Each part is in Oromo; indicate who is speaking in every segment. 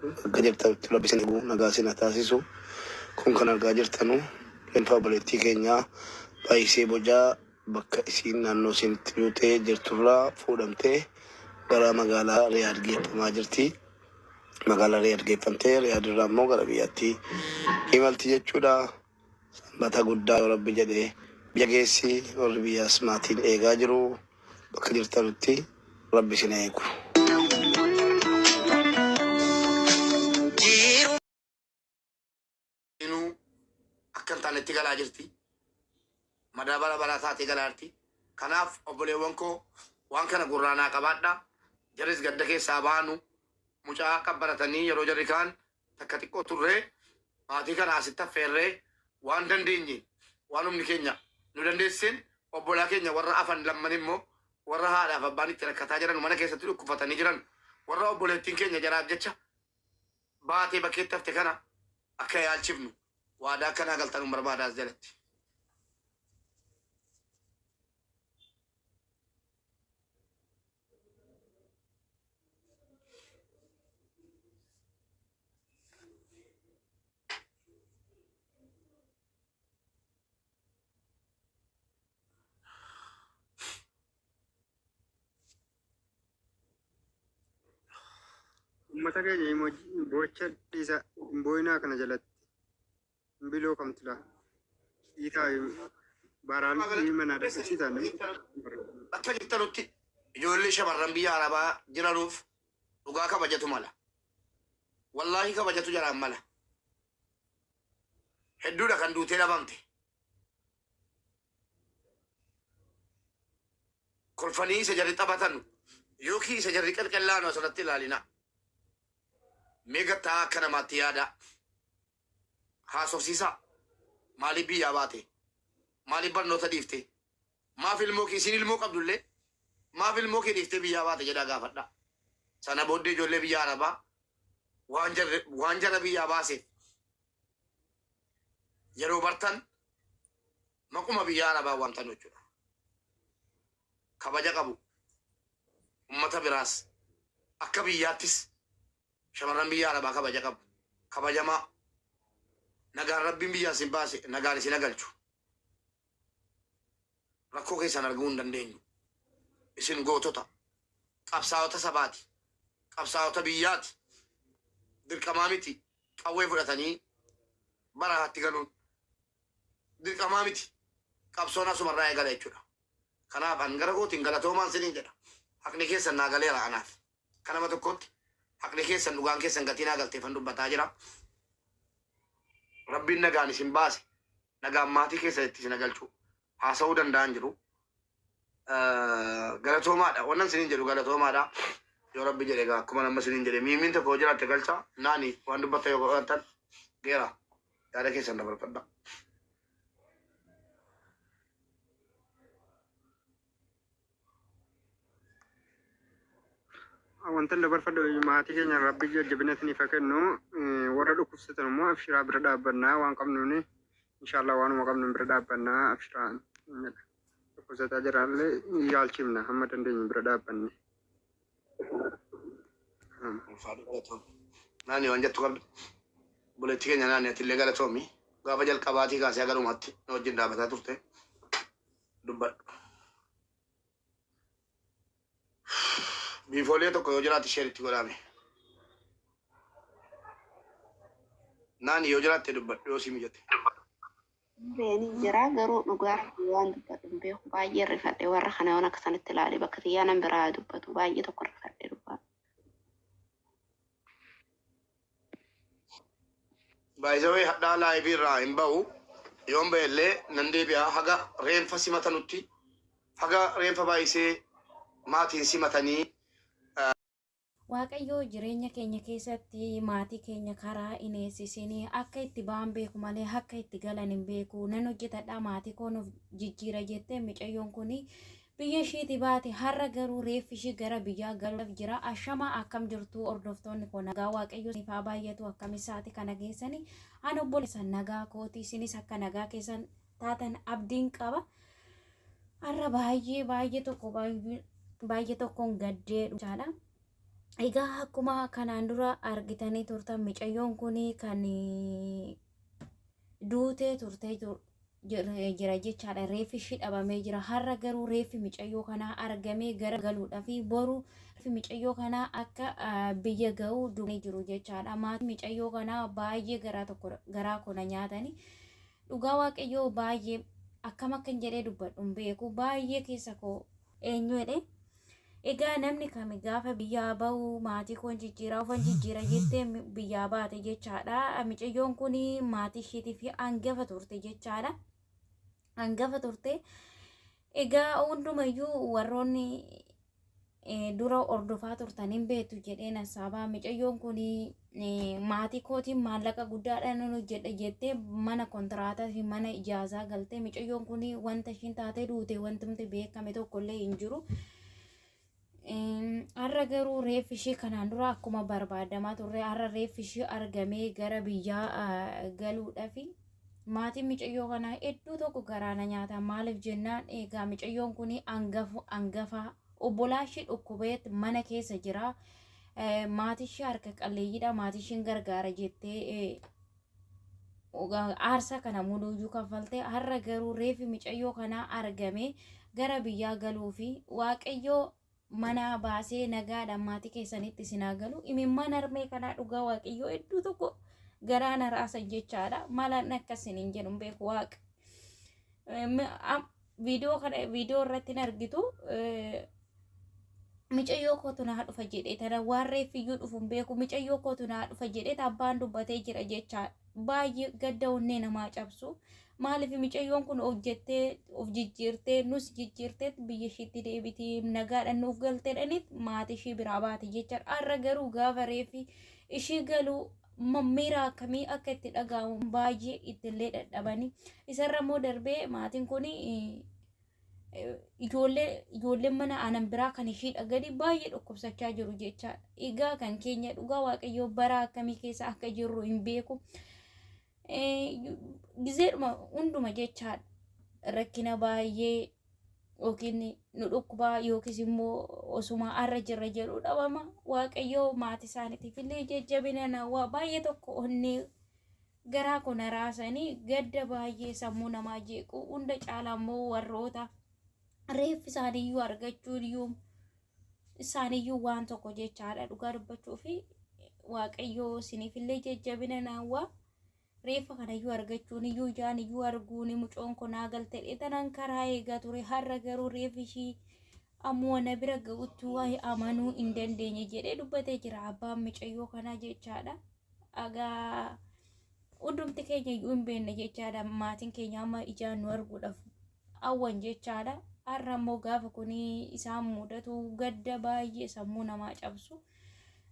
Speaker 1: Akka jirtanitti Rabbi isin eegu, nagaa isin haa taasisu. Kun kan argaa jirtanu reenfa obboleettii keenyaa Baay'isee Bojaa bakka isiin naannoo isiin itti duutee jirturraa fuudhamtee gara magaalaa Riyaad geeffamaa jirti. Magaalaa Riyaad geeffamtee Riyaad irraa immoo gara biyyaatti imalti jechuudha. Sanbata guddaa yoo Rabbi jedhe biyya geessi warri biyyaas maatiin eegaa jiru bakka jirtanutti Rabbi isin haa eegu.
Speaker 2: Inuu akka hin taanetti galaa jirti. Madaa bara baraa taatee galaa jirti. Kanaaf obboleewwan koo waan kana gurraa naa qabaadhaa. Jarris gadda keessaa baanu mucaa qabbaratanii yeroo jarri kaan takka xiqqoo turree maatii kana asitti affeerree waan dandeenyeen waan humni keenya nu dandeessiseen obbolaa keenya warra afan lamman immoo warra haadhaaf abbaan itti rakkataa jiran mana keessatti dhukkufatanii jiran warra obboleettiin keenya jaraaf jecha baatee bakkeetti hafte kana akka yaalchifnu waadaa akka naa galtanun barbaada as jalatti.
Speaker 3: Uummata keenya emoji boocha dhiisa hin boo'inaa kana jalatti. Hin biloo kamtu laa. Dhiitaa baraan manaa dhaqqabsiisaa namni.
Speaker 2: Bakka jirtanutti ijoollee shamarran biyya Arabaa jiranuuf dhugaa kabajatu mala. Wallaahi kabajatu jaraan mala. Hedduudha kan duutee dhabamte. Kolfanii isa jarri taphatanu yookiin isa jarri qelqellaanu asirratti ilaalina. Mee gad taa'aa akka namaatti yaadaa. Haasofsiisaa. Maaliif biyyaa baate? Maaliif barnoota dhiifte? Maaf ilmoo kee isiin ilmoo qabdullee maaf ilmoo kee dhiiftee biyyaa baate jedhaa gaafadhaa. Sana booddee ijoollee biyya Arabaa waan jarri waan jara biyyaa baaseef yeroo bartan maquma biyya Arabaa waamtan jechuudha. Kabaja qabu. Ummata biraas akka biyyaattis shamarran biyya Arabaa kabaja qabu. Kabajamaa. Nagaan Rabbiin biyyaa isin baase nagaan isin hagalchu. Rakkoo keessan arguu hin dandeenyu. Isin gootota. Qabsaa'ota sabaati. Qabsaa'ota biyyaati. Dirqamaa miti qawwee fudhatanii barahaatti galuun. Dirqamaa miti. Qabsoon asumarraa eegala jechuudha. Kanaaf an gara kootiin galatoomaan isiniin jedha. Haqni keessan naa galeera anaaf. Akka nama tokkootti haqni keessan dhugaan keessan gatii naa galteefan dubbataa jira. Rabbiin nagaan isin baase nagaan maatii keessanitti isin haa galchu. Haasa'uu danda'an jiru. Galatoomaadha. Wannan isiniin jedhu galatoomaadha. Yoo Rabbi jedhe egaa akkuma nama isiniin jedhe miimiin tokko yoo jiraatte galcha. Naani waan dubbatta yoo qabaattan geera yaada keessan dabarfadha.
Speaker 3: Wanta dabarfadhu maatii keenya Rabbi jajjabina isiniif haa kennu. Warra dhukkubsatan immoo abshiraa bira dhaabbannaa waan qabnuuni inshallah waanuma qabnuun bira dhaabbannaa abshiraa jedha. Dhukkubsataa jiraallee yaalchifna hamma dandeenyu bira dhaabbanne.
Speaker 2: Ulfaadhu galatoomi. Naani waan jettu qabdu. Obboleettii keenya naani atillee galatoomi. Gaafa jalqabaatii kaasee haga dhumaatti nu wajjin dhaabataa turte. Dubbadhu. Biifoolee tokko yoo jiraate sheer itti godhaame. Naani yoo jiraatte dubbadhu yoo si mijate.
Speaker 4: Ni jira garuu dhugaa waan dubbadhu hin beeku baay'ee rifadhe warra kana waan akka sanatti ilaale bakka xiyyaa nan biraa dubbatu baay'ee tokko rifadhe dhugaa.
Speaker 2: By the way hadhaa live irraa hin bahu yoon bahe illee nan deebi'a haga reenfa simatanutti haga reenfa baay'isee maatiin simatanii
Speaker 5: Waaqayyoo jireenya keenya keessatti maatii keenya karaa hin eessisin akka itti ba'an beeku malee akka itti galan hin beeku nan hojjetadha maatii koo nuuf jijjiira jettee micayyoon kun biyya ishiiti baate har'a garuu reeffi ishii gara biyyaa galuudhaaf jira ashamaa akkam jirtu hordoftoonni koo nagaa waaqayyoo isiniif haa baay'atu akkamisaati kana geessani an obboleessa nagaa kooti isinis akka nagaa keessan taatan abdiin qaba. Har'a baay'ee baay'ee tokko baay'ee tokkoon gaddee dhugaadha. Egaa akkuma kanaan dura argitanii turtan micayyoon kun kan duutee turtee jira jechaadha. Reeffi ishii dhabamee jira. Har'a garuu reeffi micayyoo kanaa argamee gara galuudhaa fi boru reeffi micayyoo kanaa akka biyya ga'u duubanii jiru jechaadha. Maatiin micayyoo kanaa baay'ee garaa tokko garaa kona nyaatanii dhugaa waaqayyoo baay'ee akkam akkan jedhee dubbadhu hin beeku baay'ee keessa koo eenyu jedhee. Egaa namni kami gaafa biyyaa bahu maatii koon jijjiiraa ofan jijjiira jettee biyyaa baate jechaadha. Micayyoon kun maatii isheetii fi hangafa turte jechaadha. Hangafa turte. Egaa hundumayyuu warroonni dura hordofaa turtan hin beektu jedheen hasaabaa. Micayyoon kun maatii kootiin maallaqa guddaadhaan hojjedha jettee mana kontiraataa fi mana ijaazaa galte. Micayyoon kun wanta ishiin taatee duute wantumti beekame tokkollee hin jiru. Har'a garuu reeffi ishee kanaan dura akkuma barbaadamaa turre har'a reeffi ishee argamee gara biyyaa galuudhaaf maatiin micayyoo kanaa hedduu tokko garaana nyaata. Maaliif jennaan egaa micayyoon kun hangafa obbolaa ishee dhukkubeet mana keessa jira. Maatii ishee harka qalleeyyiidha. Maatii isheen gargaara jettee aarsaa kana muluuyyuu kaffaltee har'a garuu reeffi micayyoo kanaa argamee gara biyyaa galuu fi waaqayyoo mana baasee nagaadhaan maatii keessanitti isin haa galu. Imimmaan harmee kanaa dhugaa waaqayyoo hedduu tokko garaa na raasan jechaadha. Maalaan akka isiniin jedhu hin beeku waaqa. Viidiyoo kana viidiyoo irratti hin argitu. Micayyoo kootu naa dhufa jedhee tana waan reeffiyyuu dhufu hin beeku micayyoo kootu naa dhufa jedhee abbaan dubbatee jira jechaadha. Baay'ee gadda onnee namaa cabsu. Maaliif micayyoon kun hojjettee of jijjiirtee nus jijjiirtee biyya isheetti deebitii nagaadhaan nuuf galteedhaniit maatii ishee biraa baate jechaadha. Har'a garuu gaafa reeffi ishii galuu miira akkamii akka itti dhaga'amu baay'ee ittillee dadhabanii isarra immoo darbee maatiin kun ijoolleen mana aanan biraa kan ishii dhaganii baay'ee dhukkubsachaa jiru jechaadha. Egaa kan keenya dhugaa waaqayyoo bara akkamii keessa akka jirru hin beeku. Gizeedhuma hunduma jechaadha. Rakkina baay'ee yookiin nu dhukkubaa yookiis immoo osuma har'a jirra jedhu dhabama. Waaqayyoo maatii isaaniitiif illee jajjabina nawaa baay'ee tokko onnee garaa kona raasanii gadda baay'ee sammuu namaa jeequ hunda caalaa immoo warroota reeffi isaaniiyyuu argachuun iyyuu isaaniiyyuu waan tokko jechaadha dhugaa dubbachuu fi waaqayyoo isiniif illee jajjabina nawaa. Reeffa kanayyuu argachuun iyyuu ijaan iyyuu arguun mucoon kun naa galte tanaan karaa eegaa ture har'a garuu reeffi ishii ammoo na bira ga'utti waa'ee amanuu hin dandeenye jedhee dubbatee jira abbaan micayyoo kanaa jechaadha. Egaa hundumti keenya iyyuu hin beekne jechaadha maatiin keenya amma ijaan nu arguudhaaf hawwan jechaadha. Har'a immoo gaafa kun isaan mudatu gadda baay'ee sammuu namaa cabsu.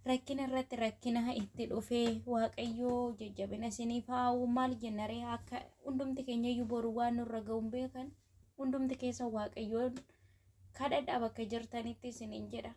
Speaker 5: Rakkina irratti rakkina itti dhufee waaqayyoo jajjabina isiniif haa'u maal jennaree akka hundumti keenya iyyuu boru waan nurra ga'u hin beekan hundumti keessa waaqayyoon kadhadhaa bakka jirtanitti isiniin jedha.